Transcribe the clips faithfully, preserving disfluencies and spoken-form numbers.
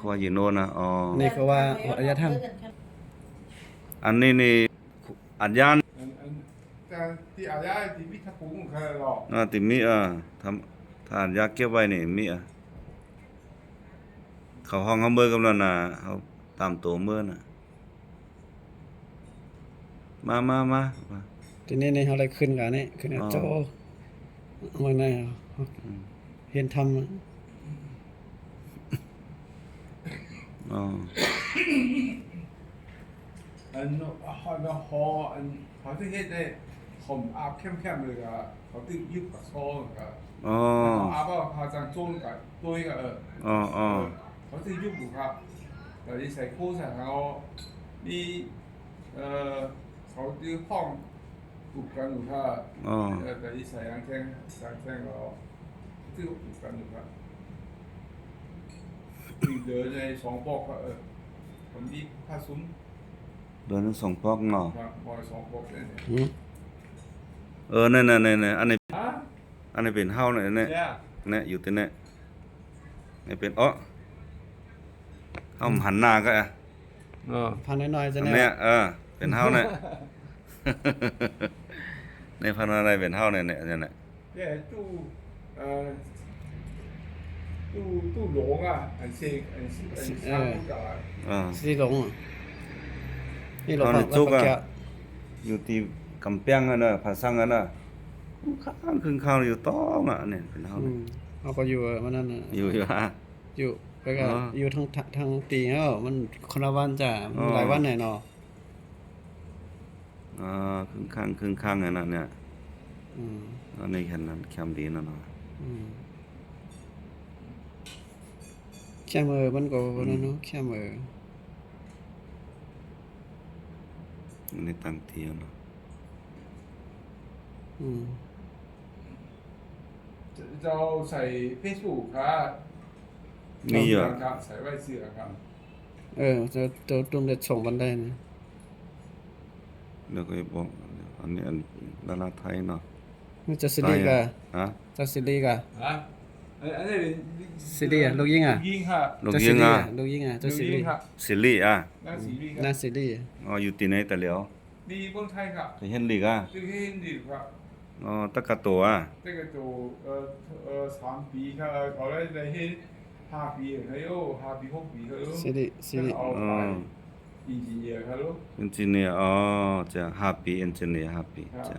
ว่าอยู่โน่นนะ อ๋อ นี่ก็ว่าอารยธรรม อันนี้นี่ อาจารย์ อัน อัน แต่ที่อารยะที่มีทับปุงกันเหรอ อ่า ที่มี เออ ทำ ถ้าอารยะเก็บไว้นี่ มี เออ เขาฮ้องเฮาเมินกำลังน่ะ เฮาตามตัวเมินน่ะ มา มา มา มา ทีนี้นี่เฮาได้ขึ้นกันนี่ ขึ้นกับ อ๋อ โจ้ เอามาไหนอ่ะ อืม เห็นธรรมอ่ะ อ๋อ อัน อัน หอ อัน เขาที่เฮ็ดได้ ผมอาบเข้มๆเลยก็ เขาที่ยุบกับซอก็ อ๋อ อาบเอาผ้าจางโจรกับตัวก็ เออ อ๋อ อ๋อ เออ เขาที่ยุบอยู่ครับ แต่ที่ใส่คู่ใส่เขา มี เอ่อ เขาที่ห้องปลูกกันอยู่ครับ อ๋อ เออ แต่ที่ใส่กางเกง กางเกงเราที่ปลูกกันอยู่ครับ มีเดินในสองปอกครับ เออ ผมมีผ้าซุม เดินทั้งสองปอกเนาะ ครับ ปอกสองปอกเนี่ย อืม เออ นั่นๆๆๆ อันนี้ ฮะ อันนี้เป็นเฮาเนี่ย เนี่ย เนี่ย เนี่ย อยู่ที่เนี่ย นี่เป็น เอ้อ เฮาหันหน้าก็ เออ พันน้อยๆ จะ อัน เนี่ย เนี่ย เออ เป็นเฮาเนี่ย ในพันอะไรเป็นเฮาเนี่ย เนี่ย เนี่ย เนี่ย ตู้ เอ่อ ตู้ ตู้โหลงอ่ะ อันเซก อันเซก อันเซก เออ อ่า สีหลงอ่ะ นี่เรา เอาใน ฟัง จุกอ่ะ ฟังแกะ อยู่ที่กำแพงอ่ะเนอะ ผาสังอ่ะเนอะ ข้าง ครึ่งข้างอยู่ต้องอ่ะ เนี่ย เป็นเฮา อื เนี่ย ม เอาก็อยู่วันนั้นน่ะ อยู่ อยู่ฮะ อยู่ แล้วก็ อ๋อ อยู่ทั้ง ทั้งปีแล้ว มันคนละวันจ้ะ มัน อ๋อ หลายวันหน่อยเนาะ อ่า ครึ่งข้าง ครึ่งข้างอันนั้นเนี่ย อืม อันนี้แค่นั้น แคมดีนั่นเนาะ อืม แคมเออ มันก็ อืม นั่นเนาะ แคมเออ อันนี้ตั้งเตียงเนาะ อืม จะ จะเอาใส่เฟซบุ๊กครับ มีอยู่ ครับ ใส่ไว้เสื้อครับ เออ จะ จะตุ้มจะส่งกันได้นะ เดี๋ยวก็บอก อันนี้ อัน ดาราไทยเนาะ นี่เจ้าสิริกะ ฮะ เจ้าสิริกะ ฮะ อัน อันนี้เป็น สิริอะ ลูกหญิงอะ ลูกหญิงครับ ลูกหญิงอะ เจ้าสิริอะ ลูกหญิงอะ เจ้าสิริ ลูกหญิงครับ สิริอะ นางสิริครับ นางสิริ อ๋อ อยู่ที่ไหนแต่เหลียว มีเมืองไทยครับ ไปเฮียนหลีกอะ ไปเฮียนหลีกครับ อ๋อ ตั้งแต่โตอะ ตั้งแต่โต เอ่อ เอ่อ สามปีครับ เอ่อ เขาได้ ได้เฮียนห้าปีครับ โอ้ ห้าปี หกปีครับ สิริ สิริ แล้วเอาไป อ๋อ เอนจิเนียร์ครับ เอนจิเนียร์ อ๋อ จ้ะ ห้าปี เอนจิเนียร์ ห้าปี ครับ จ้ะ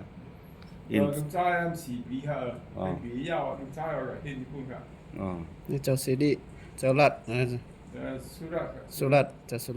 เอ่อ เอน ลูกชายสี่ปีครับ อ๋อ ไม่ปียาว ลูกชายเราเฮียนญี่ปุ่นครับ อ๋อ นี่เจ้าสิริ เจ้ารัตน์นะ เอ่อ สุรัตน์ครับ สุรัตน์ เจ้าสุรัตน์